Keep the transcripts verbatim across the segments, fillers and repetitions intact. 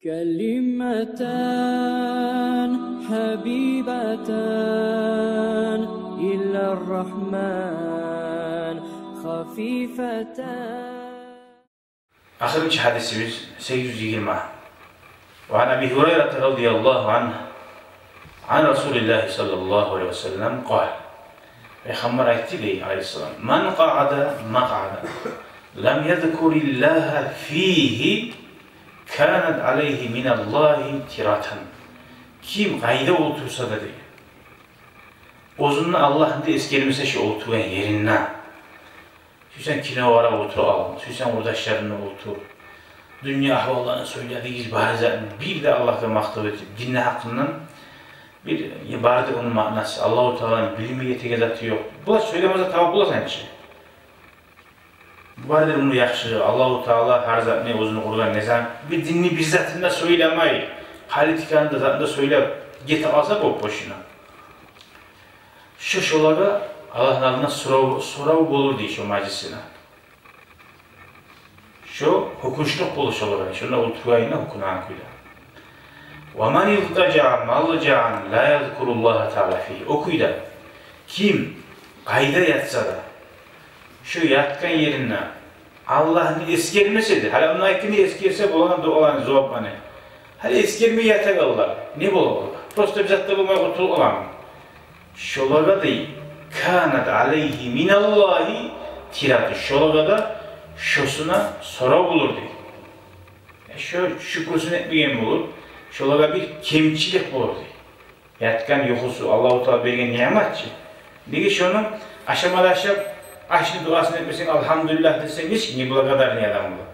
كلمتان حبيبتان إلى الرحمن خفيفتان. Ахырынчы гьадисибиз, сегиз юз йигирма. وعن أبي هريرة رضي الله عنه عن رسول الله صلى الله عليه وسلم قال. Пайхаммар айтды дей, алайгьиссалам: من قعد مقعدا لم يذكر الله فيه كانت عليه من الله ترة. Ким къайда олтурса да дей, оьзюню Аллагьны да эсгермесе шо олтургъан еринде, сюйсенг кино къарап олтур, ал, сюйсенг къурдашларынг булан олтур. Дюнья агьвалларын сёйледигиз, бары затны, бир де Аллагьгъа макътав этип, динни гьакъындан бир, бары да ону маънасы, Аллагьу Тааланы билмей этеген заты ёкъ. Булай сёйлемесе, тавуп боласан чы. Бары да ону яхшы, Аллагьу Таала гьар затны оьзюню къургъан низам, бир динни бир затын да сёйлемей, политиканы да, затын да сёйлеп гетип къалса боп бошуна. Шо, шолагъа Аллагьны алдында сорав, сорав болур дей шо мажлисине. Шо гьёкюнчлюк болур шолагъа, шонда олтургъанына гьёкюнеген кюйде. ومن اضطجع مضجعا لا يذكر الله تعالى فيه. О кюйде, ким къайда ятса да, шо ятгъан еринде Аллагьны эсгермесе де, гьали онда айтгъан эсгерсе болагъан дуаланы, зувапланы. Гьали эсгермей ятагъанлар, не бола олар? Просто бир зат да болмай къутулуп къаламы? Шолагъа дей, كانت عليه من الله ترة. Шолагъа да шосуна сорав болур дей. Э, шо шюкюрсюн этмеген болур, шолагъа бир кемчилик болур дей. Ятгъан юхусу, Аллагьу Таала берген ниъмат чы. Неге шону ашама да ашап, ашны дуасын этмесенг, «Алгьамдулиллагь» десенг, нечик неблагодарный адам бола.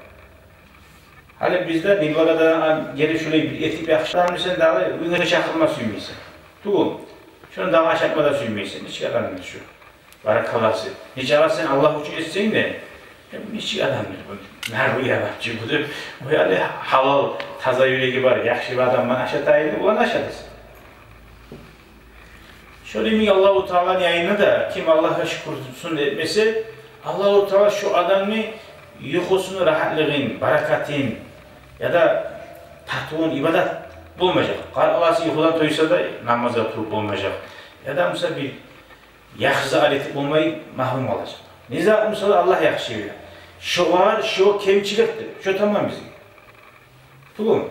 Гьали бизде неблагодарный гелип шолай бир этип яхшы адам десенг, дагъы уьюнге чакъырма сюймейсен. Тюгюл, шону дагъы ашатма да сюймейсен. Нечик адам эди шо? Баракалласы. Нечакъы сен Аллагь учун этсенг де, э, нечик адамдыр бу? Нарвый адамчы бу деп, о гьали гьалал, таза юреги бар, яхшы бир адамман ашатайым деп, оланы ашатасан. Шо йимик Аллагьу Тааланы янында да ким Аллагьгъа шюкюрсюн этмесе, Аллагьу Таала шо адамны юхусуну рагьатлыгъын, баракатын яда татывун, ибадат болмажакъ. Къаркъарасы юхудан тойса да, намазгъа туруп болмажакъ. Яда, мисал, бир яхшы зат этип болмай магьрюм къалажакъ. Не зат, мисал, Аллагь яхшы биле. Шогъар шо кемчиликдир. Шо таман бизге. Тюгюлмю?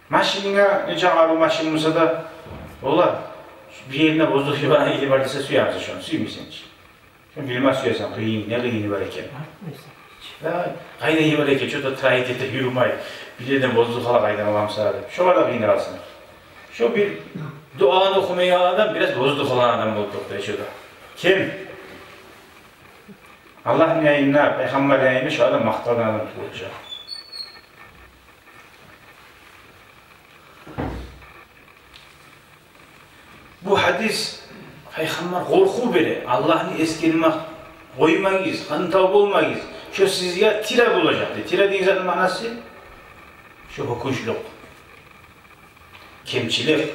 Машининге, нечакъы арив машин болса да, олар бир еринде воздух йибар, йибар десе, сюемисен шону? Сюймейсен чи. Шону билме сюесен, къыйын, не къыйыны бар экен. Я, къайда йибар экен, чё-то троить эте юрюмей. Бир ерден воздух ала, къайдан аламса деп. Шогъар да къыйналасан. Шо бир дуаны охумайгъан адам бираз воздух алгъан адам болуп токътай шо да. Ким Аллагьны янында, Пайхаммарны янында шо адам макъталгъан адам тюгюл чю. Бу гьадис, Пайхаммар къоркъув бере: Аллагьны эсгерме къоймагъыз, хантав болмагъыз. Шо сизге тире болажакъ дей. Тире деген затны маънасы шо гьёкюнчлюк, кемчилик.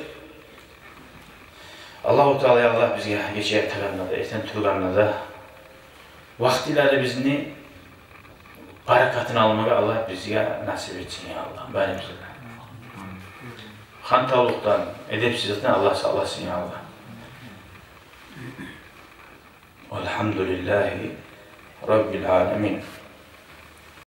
Аллагьу Таала, я Аллагь, бизге гече ятагъанда да, эртен тургъанда да вакътилерибизни баракатын алмагъа Аллагь бизге насип этсин, я Аллагь, барыбызгъа да. Хантавлукъдан, эдепсизликден Аллагь сакъласын, я Аллагь. والحمد لله رب العالمين.